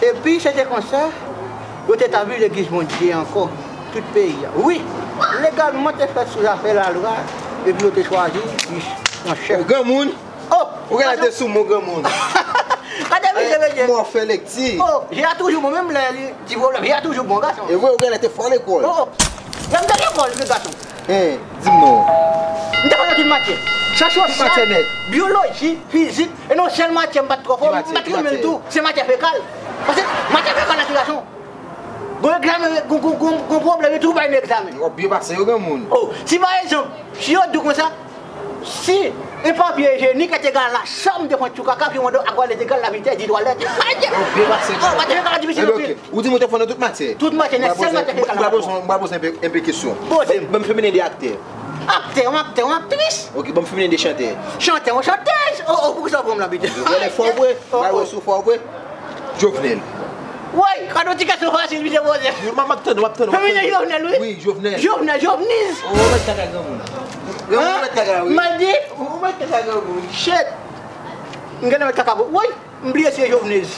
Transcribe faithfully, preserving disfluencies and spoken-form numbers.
Epi se te konsa, yo te tabli legliz Bondye ankò, tout peyi a. Wi, legalman te fèt sou zafè lalwa, epi yo te chwazi Kris an chèf. Granmoun, Oh, ou genlè te sou mwen granmoun. Gade misye, mesye. Mwen fè lekti. Oh, je a toujou bon, menm lè li ti pwoblèm, je a toujou bon gason. E vre, ou genlè te fò lekòl. Oh, oh. Lè m te lekòl, je gason. Hein, di m non. M te konn tout matyè. Syans Tout matyè sosyal, nèt. Byoloji, fizik. E nan sèl matyè m pa t twò fò, Ki m matyè, pa t ki renmen l matyè? Tou, se matyè fekal. Paske matyè fekal la, ti gason. Gon egzamen, gon, gon, gon, gon pwoblèm, yo toujou bay nou egzamen. W ap byen pase yo granmoun. Oh, si pa egzanp, si yo di w konsa, si e papye ijyenik et egal la, sa m te fè yon ti kaka, pi mande ak twalèt egal la, m entèdi twalèt. W ap byen pase. Oh, matyè fekal la difisil Enben, anpil. Ok. Ou di m ou te fè nan tout matyè. Tout matyè, nan sèl matyè fekal la. M pral poze yon enpe kesyon. Poze m. Ban m feminen de aktè. Aktè, yon aktè, yon aktris. Ok, ban m feminen de chantè. Chantè, yon chantèz. Oh, oh, poukisa w pran m la, pite? Ou genlè fò vre, m pral wè si w fò vre. Jovenel. Woy, kado ti kesyon fasil, misye poze. Wi, m ap tann, m ap tann. Feminen Jovenel, wi. Wi, Jovenel. Jovenel, Jovniz. Oh, mèt kaka granmoun. Granmoun mèt kaka, wi. Mal di. Oh, mèt kaka granmoun. Shit. M genlè mèt kaka. Woy, m bliye se Jovniz.